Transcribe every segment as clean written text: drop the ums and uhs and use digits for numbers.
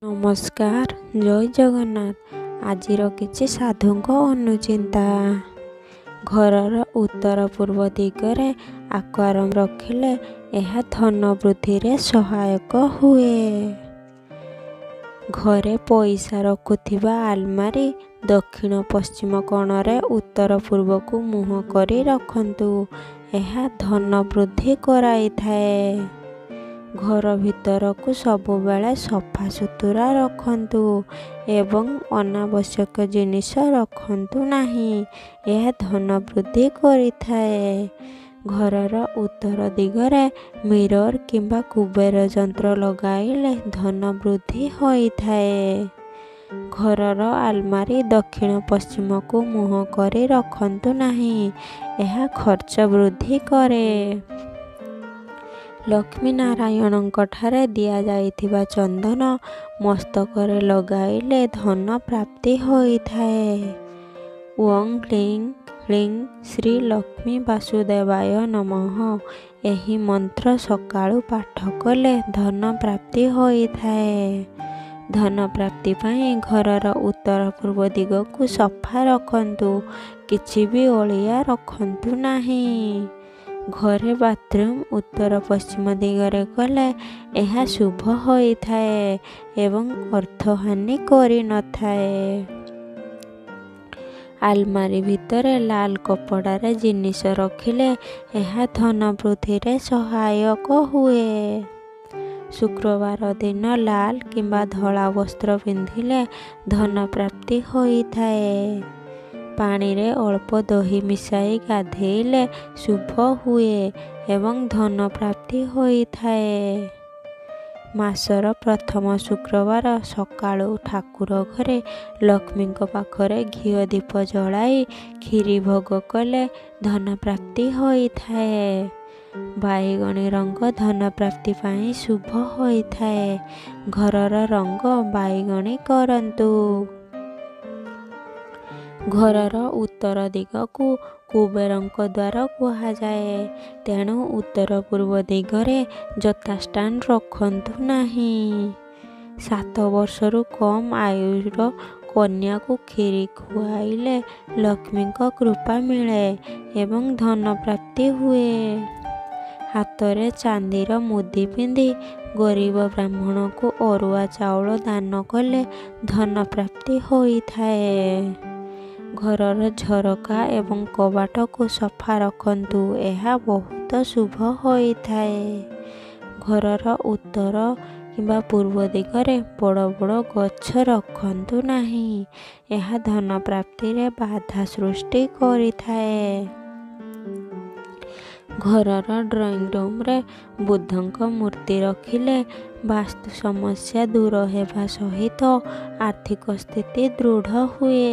ନମସ୍କାର, ଜୟ ଜଗନ୍ନାଥ। ଆଜିର କିଛି ସାଧୁଙ୍କ ଅନୁଚିନ୍ତା। ଘରର ଉତ୍ତର ପୂର୍ବ ଦିଗରେ ଆକ୍ୱାରିୟମ୍ ରଖିଲେ ଏହା ଧନ ବୃଦ୍ଧିରେ ସହାୟକ ହୁଏ। ଘରେ ପଇସା ରଖୁଥିବା ଆଲମାରି ଦକ୍ଷିଣ ପଶ୍ଚିମ କୋଣରେ ଉତ୍ତର ପୂର୍ବକୁ ମୁହଁ କରି ରଖନ୍ତୁ। ଏହା ଧନ ବୃଦ୍ଧି କରାଇଥାଏ। ଘର ଭିତରକୁ ସବୁବେଳେ ସଫା ସୁତୁରା ରଖନ୍ତୁ ଏବଂ ଅନାବଶ୍ୟକ ଜିନିଷ ରଖନ୍ତୁ ନାହିଁ। ଏହା ଧନ ବୃଦ୍ଧି କରିଥାଏ। ଘରର ଉତ୍ତର ଦିଗରେ ମିରର କିମ୍ବା କୁବେର ଯନ୍ତ୍ର ଲଗାଇଲେ ଧନ ବୃଦ୍ଧି ହୋଇଥାଏ। ଘରର ଆଲମାରି ଦକ୍ଷିଣ ପଶ୍ଚିମକୁ ମୁହଁ କରି ରଖନ୍ତୁ ନାହିଁ। ଏହା ଖର୍ଚ୍ଚ ବୃଦ୍ଧି କରେ। ଲକ୍ଷ୍ମୀ ନାରାୟଣଙ୍କଠାରେ ଦିଆଯାଇଥିବା ଚନ୍ଦନ ମସ୍ତକରେ ଲଗାଇଲେ ଧନ ପ୍ରାପ୍ତି ହୋଇଥାଏ। ଓଁ ହ୍ଲିଂ ହ୍ଲିଂ ଶ୍ରୀ ଲକ୍ଷ୍ମୀ ବାସୁଦେବାୟ ନମଃ, ଏହି ମନ୍ତ୍ର ସକାଳୁ ପାଠ କଲେ ଧନ ପ୍ରାପ୍ତି ହୋଇଥାଏ। ଧନ ପ୍ରାପ୍ତି ପାଇଁ ଘରର ଉତ୍ତର ପୂର୍ବ ଦିଗକୁ ସଫା ରଖନ୍ତୁ, କିଛି ବି ଅଳିଆ ରଖନ୍ତୁ ନାହିଁ। ଘରେ ବାଥରୁମ୍ ଉତ୍ତର ପଶ୍ଚିମ ଦିଗରେ କଲେ ଏହା ଶୁଭ ହୋଇଥାଏ ଏବଂ ଅର୍ଥହାନି କରିନଥାଏ। ଆଲମାରି ଭିତରେ ଲାଲ କପଡ଼ାରେ ଜିନିଷ ରଖିଲେ ଏହା ଧନ ବୃଦ୍ଧିରେ ସହାୟକ ହୁଏ। ଶୁକ୍ରବାର ଦିନ ଲାଲ କିମ୍ବା ଧଳା ବସ୍ତ୍ର ପିନ୍ଧିଲେ ଧନ ପ୍ରାପ୍ତି ହୋଇଥାଏ। ପାଣିରେ ଅଳ୍ପ ଦହି ମିଶାଇ ଗାଧୋଇଲେ ଶୁଭ ହୁଏ ଏବଂ ଧନ ପ୍ରାପ୍ତି ହୋଇଥାଏ। ମାସର ପ୍ରଥମ ଶୁକ୍ରବାର ସକାଳୁ ଠାକୁର ଘରେ ଲକ୍ଷ୍ମୀଙ୍କ ପାଖରେ ଘିଅ ଦୀପ ଜଳାଇ କ୍ଷୀରି ଭୋଗ କଲେ ଧନ ପ୍ରାପ୍ତି ହୋଇଥାଏ। ବାଇଗଣୀ ରଙ୍ଗ ଧନ ପ୍ରାପ୍ତି ପାଇଁ ଶୁଭ ହୋଇଥାଏ। ଘରର ରଙ୍ଗ ବାଇଗଣୀ କରନ୍ତୁ। ଘରର ଉତ୍ତର ଦିଗକୁ କୁବେରଙ୍କ ଦ୍ୱାର କୁହାଯାଏ, ତେଣୁ ଉତ୍ତର ପୂର୍ବ ଦିଗରେ ଜୋତା ଷ୍ଟାଣ୍ଡ ରଖନ୍ତୁ ନାହିଁ। 7 ବର୍ଷରୁ କମ୍ ଆୟୁର କନ୍ୟାକୁ କ୍ଷୀରି ଖୁଆଇଲେ ଲକ୍ଷ୍ମୀଙ୍କ କୃପା ମିଳେ ଏବଂ ଧନ ପ୍ରାପ୍ତି ହୁଏ। ହାତରେ ଚାନ୍ଦିର ମୁଦି ପିନ୍ଧି ଗରିବ ବ୍ରାହ୍ମଣକୁ ଅରୁଆ ଚାଉଳ ଦାନ କଲେ ଧନ ପ୍ରାପ୍ତି ହୋଇଥାଏ। ଘରର ଝରକା ଏବଂ କବାଟକୁ ସଫା ରଖନ୍ତୁ, ଏହା ବହୁତ ଶୁଭ ହୋଇଥାଏ। ଘରର ଉତ୍ତର କିମ୍ବା ପୂର୍ବ ଦିଗରେ ବଡ଼ ବଡ଼ ଗଛ ରଖନ୍ତୁ ନାହିଁ। ଏହା ଧନ ପ୍ରାପ୍ତିରେ ବାଧା ସୃଷ୍ଟି କରିଥାଏ। ଘରର ଡ୍ରଇଂ ରୁମ୍ରେ ବୁଦ୍ଧଙ୍କ ମୂର୍ତ୍ତି ରଖିଲେ ବାସ୍ତୁ ସମସ୍ୟା ଦୂର ହେବା ସହିତ ଆର୍ଥିକ ସ୍ଥିତି ଦୃଢ଼ ହୁଏ।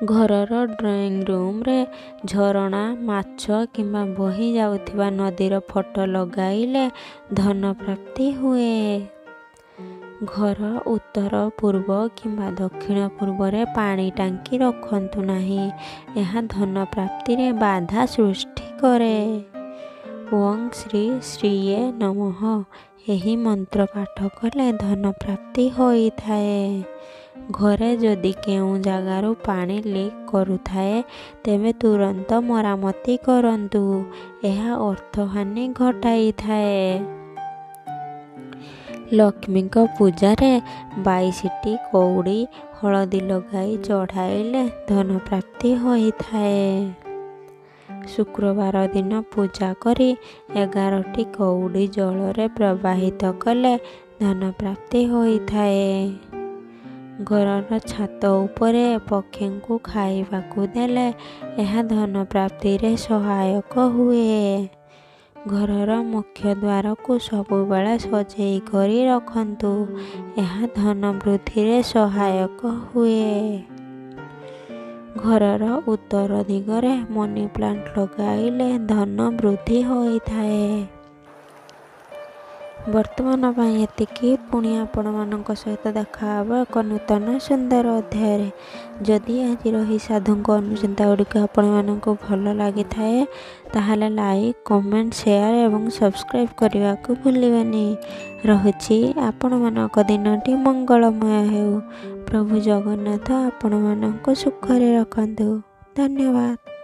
ଘରର ଡ୍ରଇଂ ରୁମ୍ରେ ଝରଣା, ମାଛ କିମ୍ବା ବହି ଯାଉଥିବା ନଦୀର ଫଟୋ ଲଗାଇଲେ ଧନ ପ୍ରାପ୍ତି ହୁଏ। ଘର ଉତ୍ତର ପୂର୍ବ କିମ୍ବା ଦକ୍ଷିଣ ପୂର୍ବରେ ପାଣି ଟାଙ୍କି ରଖନ୍ତୁ ନାହିଁ। ଏହା ଧନ ପ୍ରାପ୍ତିରେ ବାଧା ସୃଷ୍ଟି କରେ। ଓଁ ଶ୍ରୀ ଶ୍ରୀୟେ ନମଃ, ଏହି ମନ୍ତ୍ର ପାଠ କଲେ ଧନ ପ୍ରାପ୍ତି ହୋଇଥାଏ। ଘରେ ଯଦି କେଉଁ ଜାଗାରୁ ପାଣି ଲିକ୍ କରୁଥାଏ, ତେବେ ତୁରନ୍ତ ମରାମତି କରନ୍ତୁ। ଏହା ଅର୍ଥହାନି ଘଟାଇଥାଏ। ଲକ୍ଷ୍ମୀଙ୍କ ପୂଜାରେ 22ଟି କଉଡ଼ି ହଳଦୀ ଲଗାଇ ଚଢ଼ାଇଲେ ଧନ ପ୍ରାପ୍ତି ହୋଇଥାଏ। ଶୁକ୍ରବାର ଦିନ ପୂଜା କରି 11ଟି କଉଡ଼ି ଜଳରେ ପ୍ରବାହିତ କଲେ ଧନ ପ୍ରାପ୍ତି ହୋଇଥାଏ। ଘରର ଛାତ ଉପରେ ପକ୍ଷୀଙ୍କୁ ଖାଇବାକୁ ଦେଲେ ଏହା ଧନ ପ୍ରାପ୍ତିରେ ସହାୟକ ହୁଏ। ଘରର ମୁଖ୍ୟ ଦ୍ୱାରକୁ ସବୁବେଳେ ସଜେଇ କରି ରଖନ୍ତୁ। ଏହା ଧନ ବୃଦ୍ଧିରେ ସହାୟକ ହୁଏ। ଘରର ଉତ୍ତର ଦିଗରେ ମନି ପ୍ଲାଣ୍ଟ ଲଗାଇଲେ ଧନ ବୃଦ୍ଧି ହୋଇଥାଏ। ବର୍ତ୍ତମାନ ପାଇଁ ଏତିକି। ପୁଣି ଆପଣମାନଙ୍କ ସହିତ ଦେଖାହେବ ଏକ ନୂତନ ସୁନ୍ଦର ଅଧ୍ୟାୟରେ। ଯଦି ଆଜିର ଏହି ସାଧୁଙ୍କ ଅନୁଚିନ୍ତା ଗୁଡ଼ିକ ଆପଣମାନଙ୍କୁ ଭଲ ଲାଗିଥାଏ, ତାହେଲେ ଲାଇକ୍, କମେଣ୍ଟ, ସେୟାର ଏବଂ ସବସ୍କ୍ରାଇବ୍ କରିବାକୁ ଭୁଲିବେନି। ରହୁଛି। ଆପଣମାନଙ୍କ ଦିନଟି ମଙ୍ଗଳମୟ ହେଉ। ପ୍ରଭୁ ଜଗନ୍ନାଥ ଆପଣମାନଙ୍କୁ ସୁଖରେ ରଖନ୍ତୁ। ଧନ୍ୟବାଦ।